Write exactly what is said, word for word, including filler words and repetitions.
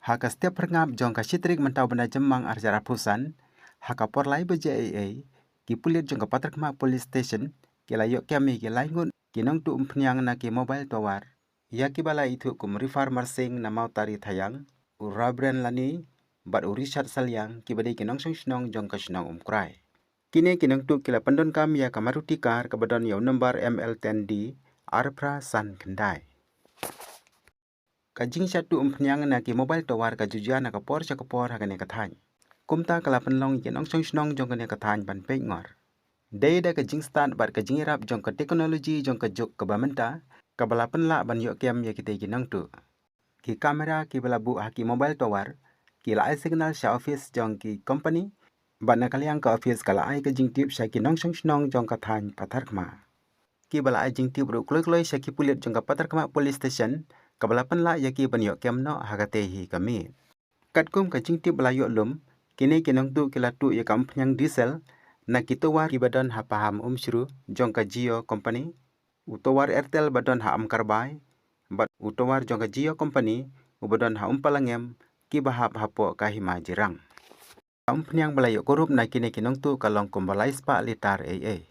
Ha ka step phyrngap jong ka shi tarik mynta u bnai Jymmang arhajar arphew san, ha ka por lai baje eiei, ki pulit jong ka Patharkhmah Police Station ki la ïoh kem ïa ki lai ngut ki nongtuh umphniang na ki mobile tower, ïa kiba la ithuh kum u River Marsing na Mawtari Thaiang, u Rabren Lani bad u Richard Saliang, kiba dei ki nongshong shnong jong ka shnong Umkrai. Kine ki nongtuh ki la pyndonkam ïa ka Maruti car kaba don ïa u nombar M L ten D arphra san khyndai. Ka jingshah tuh umphniang na ki mobile tower ka ju jia na ka por sha ka por ha kane ka thaiñ. Kumta ka la pynlong ïa ki nongshong shnong jong kane ka thaiñ ban peit ngor. Dei da ka jingstad bad ka jingïarap jong ka technology jong ka juk kaba mynta, kaba la pynlah ban ïoh kem ïa kitei ki nongtuh. Ki kamera kiba la buh ha ki mobile tower ki la ai signal sha office jong ki company, bad na ka liang ka office ka la ai ka jingtip sha ki nongshong shnong jong ka thaiñ Patharkhmah. Kiba la ai jingtip ruh kloi kloi sha ki pulit jong ka Patharkhmah Police Station, kaba la pynlah ïa ki ban ïoh kem noh ha katei hi ka miet. Katkum ka jingtip ba la ïoh lum, kine ki nongtuh ki la tuh ïa ka umphniang diesel na ki tower kiba don ha Paham Umshru jong ka Jio Company, u tower Airtel ba don ha Amkarbai, bad u tower jong ka Jio Company uba don ha Umpalangem, kiba hap hapoh ka hima Jirang. Ka umphniang ba la ïoh kurup na kine ki nongtuh ka long kumba lai spah litar eiei.